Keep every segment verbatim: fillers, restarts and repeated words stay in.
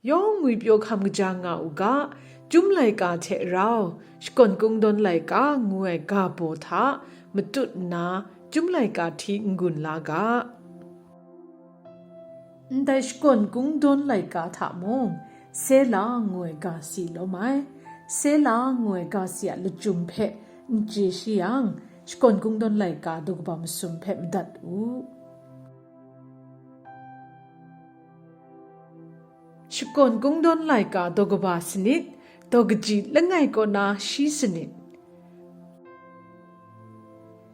Yawng ngwipyaw hkam kaja nga u ga, Chyum laika hte rau, Shakawn Kungdawn laika ngu ai ga baw hta matut nna, Chyum laika hti n-gun la ga. Ndai Shakawn Kungdawn laika hta mung, Sela ngu ai ga si lawm ai. Sela ngu ai ga si a lachyum hpe n chye shi yang, Shakawn Kungdawn laika daw kaba masum hpe madat u. Shakawn Kungdawn laika daw kaba sanit, daw kaji langai kaw na shi sanit.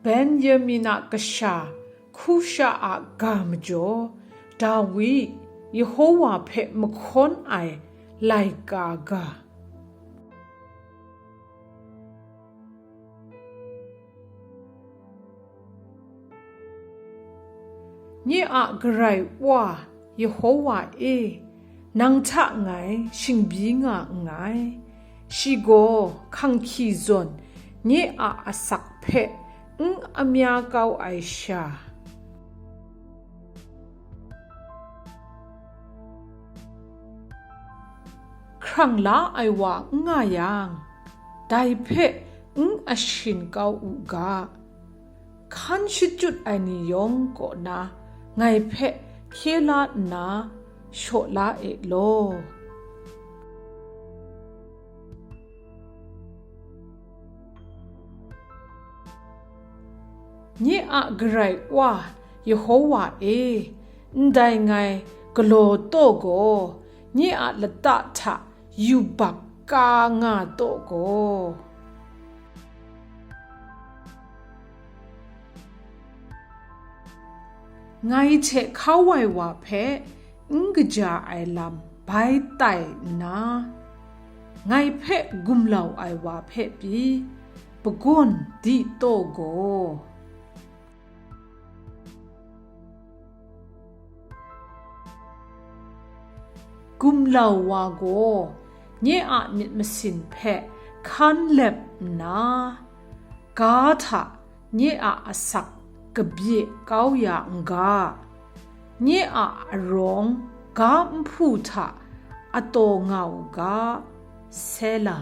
Benyamin a kasha Kusha a ga majaw, Dawi, Yehowa hpe mahkawn ai laika ga. Nye a Karai Wa, Yehowa e, nang hta ngai shingbyi nga nngai. Shi gaw hkanghki zawn nye a asak hpe n amya kau ai sha, hkrang la ai wa n nga yang, dai hpe n ashin kau u ga. Hkan shachyut ai ni yawng kaw na ngai hpe hkye la nna shaw la e law. Nye a Karai Wa, Yehowa e, ndai ngai galaw taw gaw, nye a lata hta yubak ka nga taw gaw, ngai hte hkau ai wa hpe n kaja ai lam bai tai nna, ngai hpe gumlau ai wa hpe pyi, pagawn di taw gaw, gumlau wa gaw nye a myit masin hpe hkan lep nna, ga hta nye a asak kabye kau ya n ga, nye a arawng ga nhpu hta ataw nga u ga. Sela.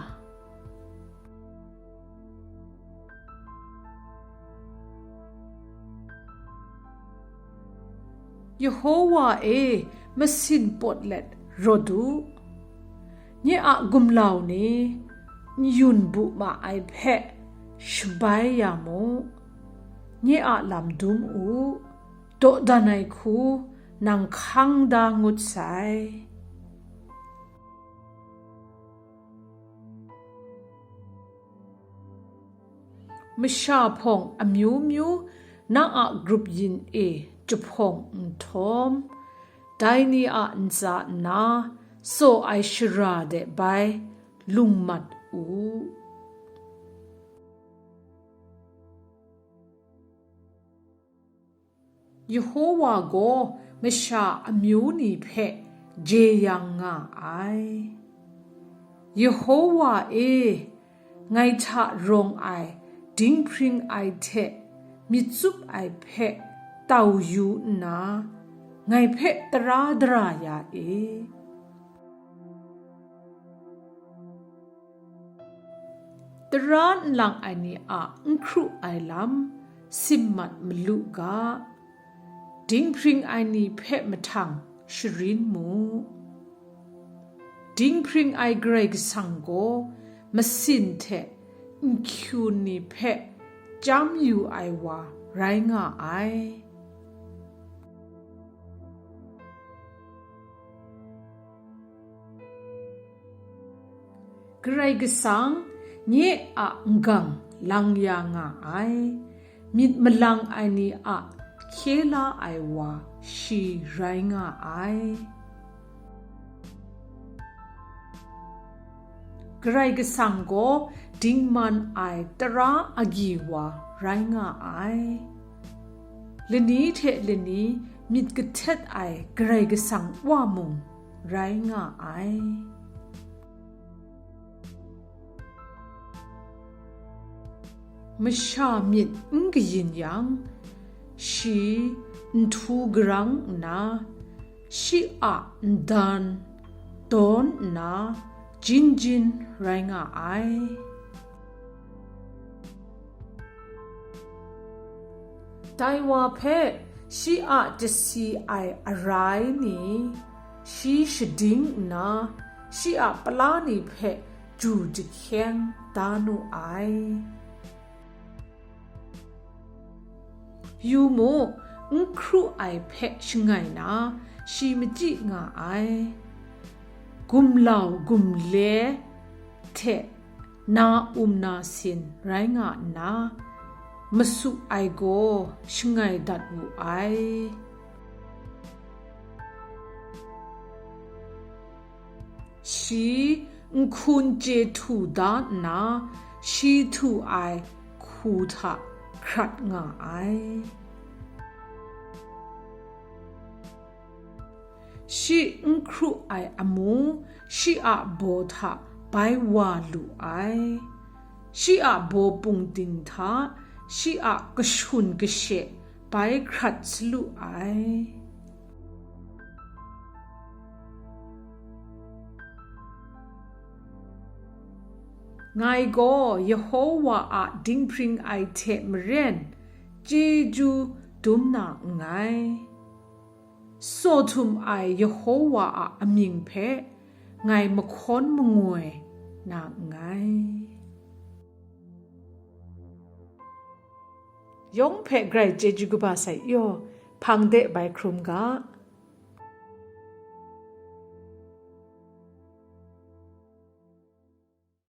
Yehowa e, masin pawt let rawt u. Nye a gumlau ni n-yun bu ma ai hpe shabai ya mu. Nye a lam dum u. Dawdan ai hku nang hkang da ngut sai. Masha hpawng amyu myu na a grup yin e jahpawng nhtawm, dai ni a ntsa nna tsaw ai shara de bai lung mat u. Yehowa gaw masha amyu ni hpe jeyang nga ai. Yehowa e, ngai hta rawng ai dinghpring ai hte myit tsup ai hpe tau yu nna, ngai hpe tara dara ya e. Tara nlang ai ni a n hkru ai lam, sim mat malu ga, dinghpring ai ni hpe mahtang sharin mu. Dinghpring ai Karai Kasang gaw masin hte nhkyun ni hpe chyam yu ai wa rai nga ai. Karai Kasang nye a n-gang lang ya nga ai, myit malang ai ni a hkye la ai wa shi rai nga ai. Karai Kasang gaw dingman ai tara agyi wa rai nga ai. Lani hte lani myit kahtet ai Karai Kasang Wa mung rai nga ai. Masha myit n kayin yang, shi nhtu garang nna, shi a ndan dawn nna, jin jin rai nga ai. Dai wa hpe shi a tasi ai arai ni, shi shading nna, shi a pala ni hpe ju jahkyeng da nu ai. Yu mu, n hkru ai hpe shangai na, shi machyi nga ai. Gumlau gumle hte na um na sin rai nga nna, masu ai gaw shangai dat wu ai. Shi nhkun chye htu da nna, shi htu ai hku hta hkrat nga ai. Shi n hkru ai amu, shi a baw hta bai wa lu ai. Shi a baw pungding hta, shi a kashun kashe bai hkrat salu ai. Ngai gaw Yehova a dinghpring ai hte maren chyeju dum na nngai. Saw htum ai Yehova a amying hpe ngai mahkawn mangoi na nngai. Yawng hpe grai chyeju kaba sai yaw, hpang de bai hkrum ga.